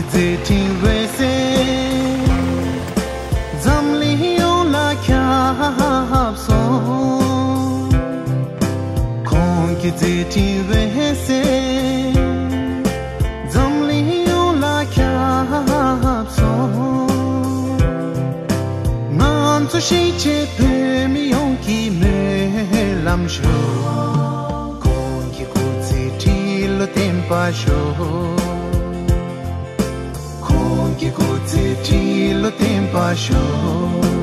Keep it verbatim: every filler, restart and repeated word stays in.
མཛད་འཕྲིན་འོད་ཟེར་འཛམ་གླིང་ཡོངས་ལ་ཁྱབ་སོང་། ཁོང་གི་མཛད་འཕྲིན་འོད་ཟེར་འཛམ་གླིང་ཡོངས་ལ་ཁྱབ་སོང་། ང་ཚོ་གཞིས་བྱེས་བོད་མི་ཡོངས་ཀྱི་སྨོན་ལམ་ཞུ། ཁོང་གི་སྐུ་ཚེ་ཁྲི་ལོ་བརྟན་པར་ཤོག། ཁོང་གི་སྐུ་ཚེ་ཁྲི་ལོ་བརྟན་པར་ཤོག།